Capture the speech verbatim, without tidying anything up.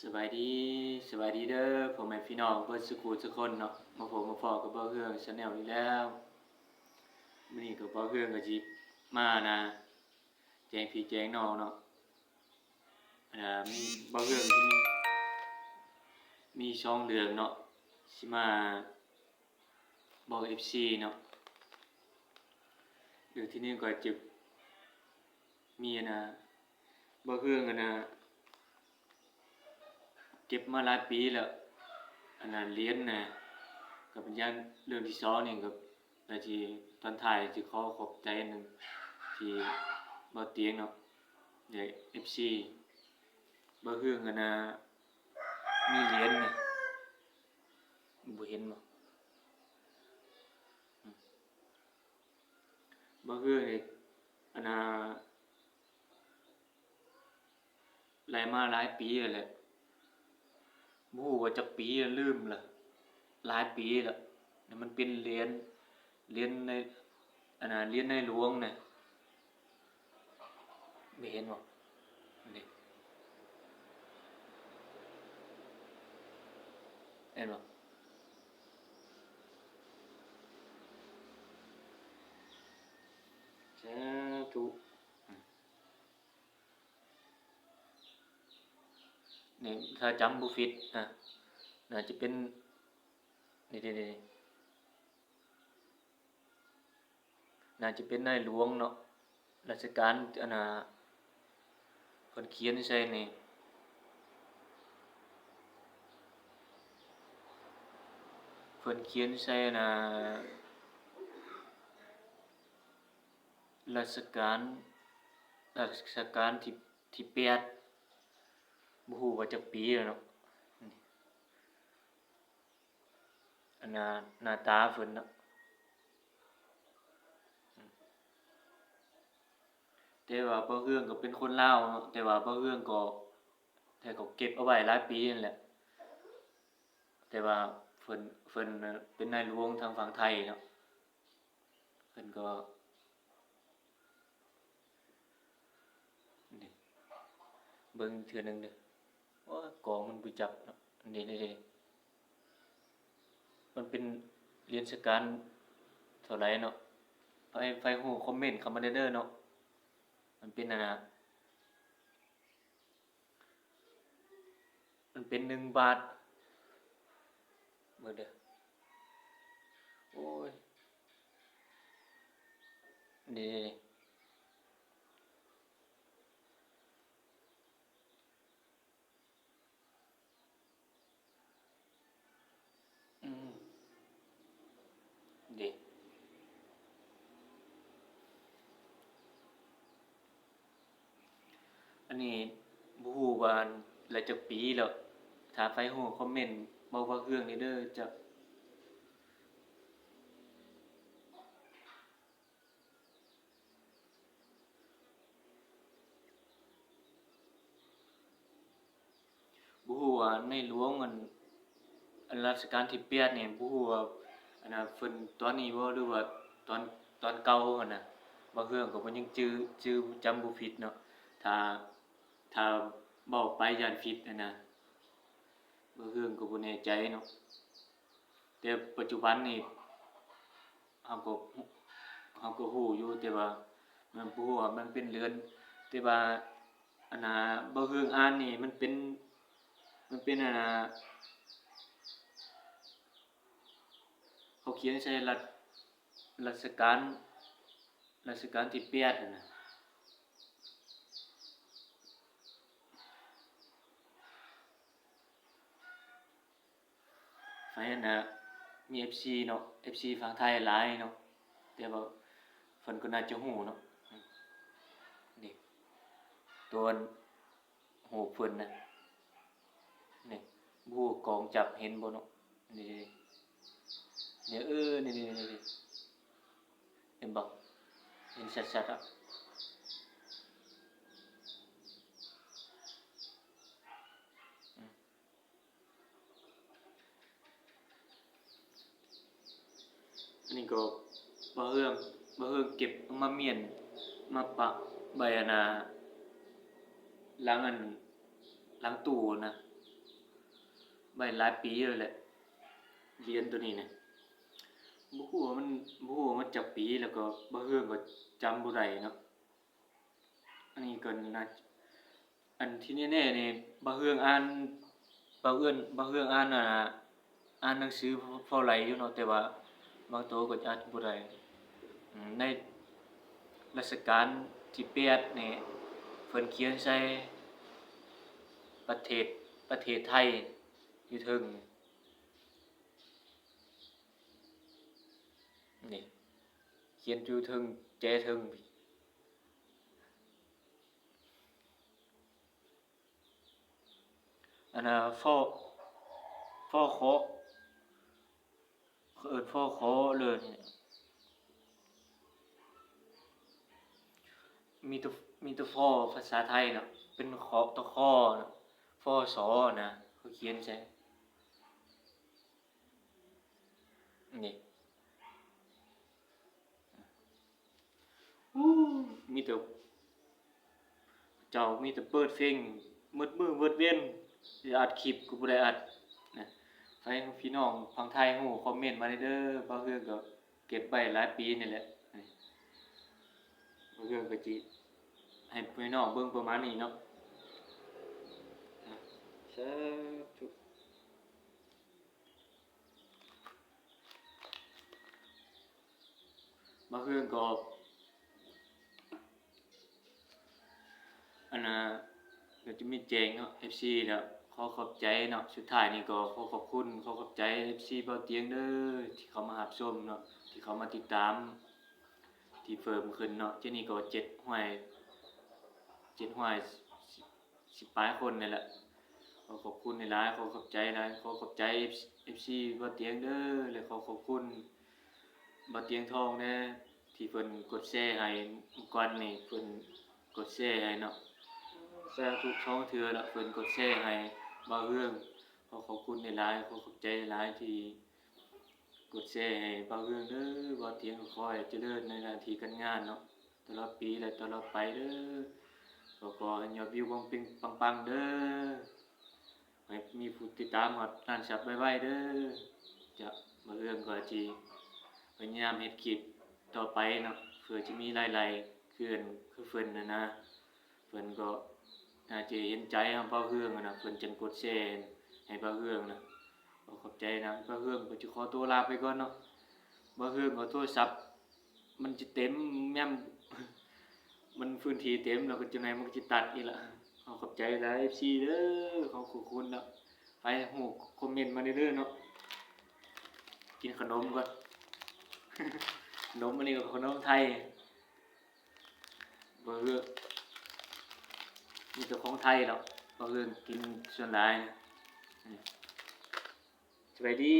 สบายดี สบายดีเด้อ พ่อแม่พี่น้องเบิดสุขุสุคนเนาะ มาพบมาพ้อกับบ่าวเฮืองแชนแนลอีกแล้ว มื้อนี้ก็บ่าวเฮืองก็สิมานะ แจ้งพี่แจ้งน้องเนาะ อ่า มีบ่าวเฮืองที่มี มีสองเรื่องเนาะ สิมาบอก เอฟซี เนาะ เรื่องที่หนึ่งก็จะมีอันนะ บ่าวเฮืองอันนะ เก็บมาหลายปีแล้ว อันนั้นเหรียญนะ ก็เป็นอย่างเรื่องที่สองนี่ก็ แล้วที่ตอนท้ายที่ขอขอบใจอันนั้นที่บ่าวเตียงเนาะ เดี๋ยว เอฟซี บ่าวเฮืองอันนะ มีเหรียญนะ บ่เห็นบ่ อืม บ่าวเฮืองนี่ อันนะ ได้มาหลายปีแล้วแหละ บ่ฮู้ว่าจักปีแล้ว ลืมละ หลายปีแล้ว นี่มันเป็นเหรียญ เหรียญใน อันนะ เหรียญในหลวงนะ บ่เห็นบ่ นี่ เห็นบ่ สาธุ อืม นี่ถ้าจำบ่ผิดนะ น่าจะเป็น นี่ๆๆ น่าจะเป็นในหลวงเนาะ รัชกาล อันน่ะ เพิ่นเขียนใส่นี่ เพิ่นเขียนใส่น่ะ รัชกาล รัชกาลที่ ที่แปด บ่ฮู้ว่าจักปีแล้วเนาะ นี่ อันน่ะ หน้าตาเพิ่นเนาะ อืม แต่ว่าบ่าวเฮืองก็เป็นคนลาวเนาะ แต่ว่าบ่าวเฮืองก็ แต่ก็เก็บเอาไว้หลายปีนั่นแหละ แต่ว่าเพิ่น เพิ่นน่ะเป็นนายหลวงทางฝั่งไทยเนาะ เพิ่นก็ นี่ เบิ่งเทื่อหนึ่งเด้อ โอ้ย กองมันบ่จับเนาะ นี่ นี่ นี่ มันเป็นเหรียญรัชกาลเท่าไหร่เนาะ ไผ ไผฮู้คอมเมนต์เข้ามาได้เด้อเนาะ มันเป็นอันน่ะ มันเป็นหนึ่งบาท เบิ่งเด้อ โอ้ย นี่ อืม เด้ อันนี้บ่ฮู้ว่าหลายจักปีแล้ว ถ้าไผฮู้คอมเมนต์บอกว่าเฮืองนี้เด้อจ้ะ บ่ฮู้ว่าในหลวงอัน อันรัชกาลที่แปดนี่ บ่ฮู้ว่า อันน่ะ เพิ่นตอนนี้บ่ หรือว่าตอน ตอนเก่าหั่นน่ะ บ่าวเฮืองก็บ่ยังจื่อ จื่อจำบ่ผิดเนาะ ถ้า ถ้าเว้าไปย้านผิดหั่นน่ะ บ่าวเฮืองก็บ่แน่ใจเนาะ แต่ปัจจุบันนี่ เฮาก็ เฮาก็ฮู้อยู่ แต่ว่ามันบ่ฮู้ว่ามันเป็นเหรียญ แต่ว่า อันน่ะ บ่าวเฮืองอ่านนี่มันเป็น มันเป็น อันน่ะ เขาเขียนใส่รัช รัชกาล รัชกาลที่แปดหั่นน่ะ ไผหั่นน่ะ มี เอฟซี เนาะ เอฟซี ฝั่งไทยหลายเนาะ แต่ว่าเพิ่นก็น่าจะฮู้เนาะ นี่ ตัวฮูปเพิ่นน่ะ นี่ บ่ฮู้กองจับเห็นบ่เนาะ นี่ นี่ เออ นี่ นี่ นี่ เห็นบ่ เห็นชัดๆ อ่ะ อืม อันนี้ก็บ่าวเฮือง บ่าวเฮืองเก็บเอามาเมียน มาปะไว้อันน่ะ หลังอัน หลังตู้นะ ไว้หลายปีแล้วแหละ เหรียญตัวนี้นะ บ่ฮู้ว่ามัน บ่ฮู้ว่ามันจักปี แล้วก็บ่าวเฮืองก็จำบ่ได้เนาะ อันนี้ก็น่า อันที่แน่ๆนี่ บ่าวเฮืองอ่าน บ่าวเอื้อน บ่าวเฮืองอ่าน อ่า อ่านหนังสือพอ พอไหลอยู่เนาะ แต่ว่าบางตัวก็อาจจะบ่ได้ อืม ในรัชกาลที่แปดนี่ เพิ่นเขียนใส่ประเทศ ประเทศไทยอยู่เทิง นี่ เขียนอยู่เทิง แจเทิง อันน่ะ ฟอ ฟอ ขอ เอิ้น ฟอ ขอ เลย มีแต่ มีแต่ ฟอ ภาษาไทยเนาะ เป็น ขอ ตอ คอ เนาะ ฟอ สอ นะ เขาเขียนใส่ นี่ อู้ มีแต่ เจ้ามีแต่เปิดเพลงหมดมื้อหมดเว็น สิอัดคลิปก็บ่ได้อัดนะ ใครพี่น้องฝั่งไทยฮู้ คอมเมนต์มาได้เด้อ บ่าวเฮืองก็เก็บไว้หลายปีนี่แหละ บ่าวเฮืองก็สิให้พี่น้องเบิ่งประมาณนี้เนาะ สาธุ บ่าวเฮืองก็ อันน่ะ ก็จะมีแจ้งเนาะ เอฟซี แล้ว ขอขอบใจเนาะ สุดท้ายนี่ก็ขอขอบคุณ ขอขอบใจ เอฟซี บ่าวเตียงเด้อ ที่เขามารับชมเนาะ ที่เขามาติดตาม ที่เพิ่มขึ้นเนาะ เดี๋ยวนี้ก็เจ็ดร้อย เจ็ดร้อย สิบปลายคนนี่แหละ ขอขอบคุณหลายๆ ขอขอบใจหลาย ขอขอบใจ เอฟซี บ่าวเตียงเด้อ และขอขอบคุณบ่าวเตียงทองแน่ ที่เพิ่นกดแชร์ให้ เมื่อก่อนนี่เพิ่นกดแชร์ให้เนาะ สาธุ สองเทื่อละ เพิ่นกดแชร์ให้บ่าวเฮือง ขอขอบคุณหลายๆ ขอขอบใจหลายที่ กดแชร์ให้บ่าวเฮืองเด้อ บ่าวเตียงก็ขอให้เจริญในหน้าที่การงานเนาะ ตลอดปีและตลอดไปเด้อ ก็ขอให้ยอดวิวปังๆ เด้อ ให้มีผู้ติดตามฮอดล้านซับไวๆ เด้อ จะ บ่าวเฮืองก็สิพยายามเฮ็ดคลิปต่อไปเนาะ เพื่อจะมีรายได้คือ คือเพิ่นน่ะนะ เพิ่นก็น่าจะเห็นใจเฮาบ่าวเฮืองอะนะ เพิ่นจั่งกดแชร์ให้บ่าวเฮืองนะ ขอขอบใจนะ บ่าวเฮืองก็จะขอตัวลาไปก่อนเนาะ บ่าวเฮืองก็โทรศัพท์มันจะเต็มแม้ม มันพื้นที่เต็มแล้วก็จั่งใดมันก็จะตัดอีกละ ขอขอบใจหลาย เอฟซี เด้อ ขอขอบคุณเนาะ ไปฮู้คอมเมนต์มาเด้อเนาะ กินขนมก่อน ขนมอันนี้ก็ขนมไทย บ่าวเฮือง มีแต่ของไทยเนาะ บ่าวเฮืองกินส่วนหลายนะ อืม สบายดี